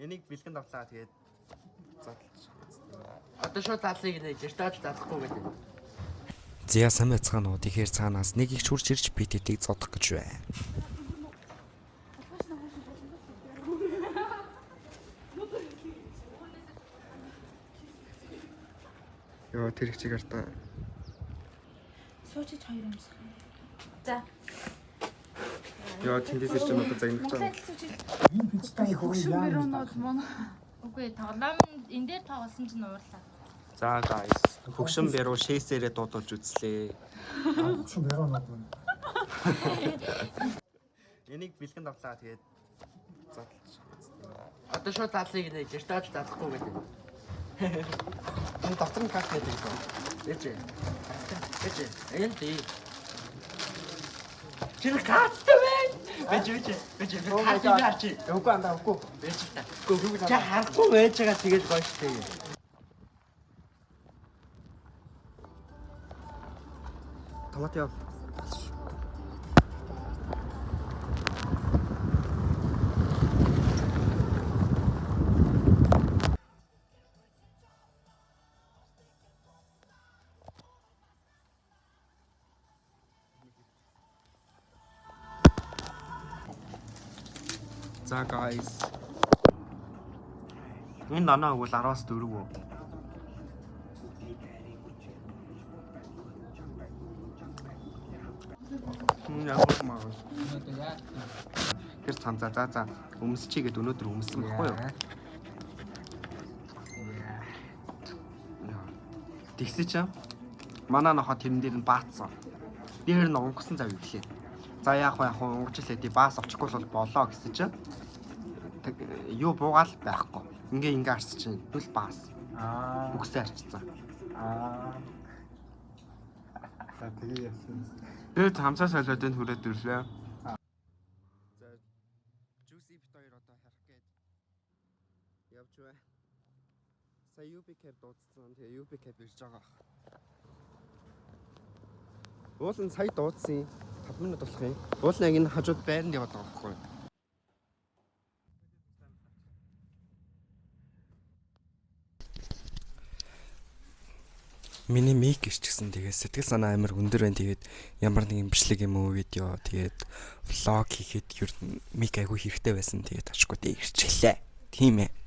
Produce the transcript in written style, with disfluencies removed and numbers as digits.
Энийг бэлгэнд авлаа, тэгээд задлж. Одоо шууд задлыг нэ жиртаад задлахгүй гэдэг. Зя, сайн байцгаана уу? Тэгэхээр цаанаас нэг их чүрч ирж би тэдийг зодох гэж байна. Йоо, тэр их чиг артаа. Суучиж хоёр юмсах. За. Йоо, тэндээс ирж одоо загнах Монголын байгаа. адил суучиж Энэ хөгшин бэрүүнүүд мөн. Үгүй, тоглоом энэ дээр тоглосон чинь уурлаа. За guys, хөгшин бэрүү шээсээрээ дуудулж үзлээ. Хөгшин бэрүүнүүд мөн. Энийг бэлгэнд авлаа, тэгээд задлж. Одоо шууд задлыг нэ жиртаад задлахгүй гэдэг. Энэ дотор нь кафе гэдэг юм. Ээж. Ээж. Энэ тий. Тэр карттай байна. Бэж бэж бэж би картыг харчи. Үгүй андаа, үгүй. Бэж та. Үгүй, чи харахгүй байж байгаа, тэгээд гоё штэ. Томат яв. За guys. Энэ оноо өгвөл 10-аас 4 үү? Яг маа. Тэр цамцаа, за өмсчий гэд өнөөдөр өмссөн баггүй юу? Тэгсэн чинь манай нохоо тэрэн дээр нь баацсан. Дээр нь унгасан зав иглээ. За, яах вэ, яах вэ, унгаж лээ ди баас очихгүй бол болоо гэсэн чинь юу буугаал байхгүй. Ингээ ингээ арс чинь нүл баас. Аа. Үгсээ арчсан. Аа. За, тэгээ яасан. Тэр хамсаа солиод энэ хүрээд ирлээ. За, Juicy бит хоёр одоо харах гээд явж бай. Сая UB cab дуудсан. Тэгээ UB cab ирж байгаа. Уул нь сая дуудсан. 5 минут болох юм. Уул нь яг энэ хажууд байранд яваад байгаа байхгүй юу? Миний mic ирчихсэн. Тэгээд сэтгэл санаа амар өндөр байна. Тэгээд ямар нэгэн бичлэг юм уу, видео, тэгээд vlog хийхэд ер нь mic айгүй хэрэгтэй байсан. Тэгээд ташгүй дээ ирчихлээ. Тийм ээ.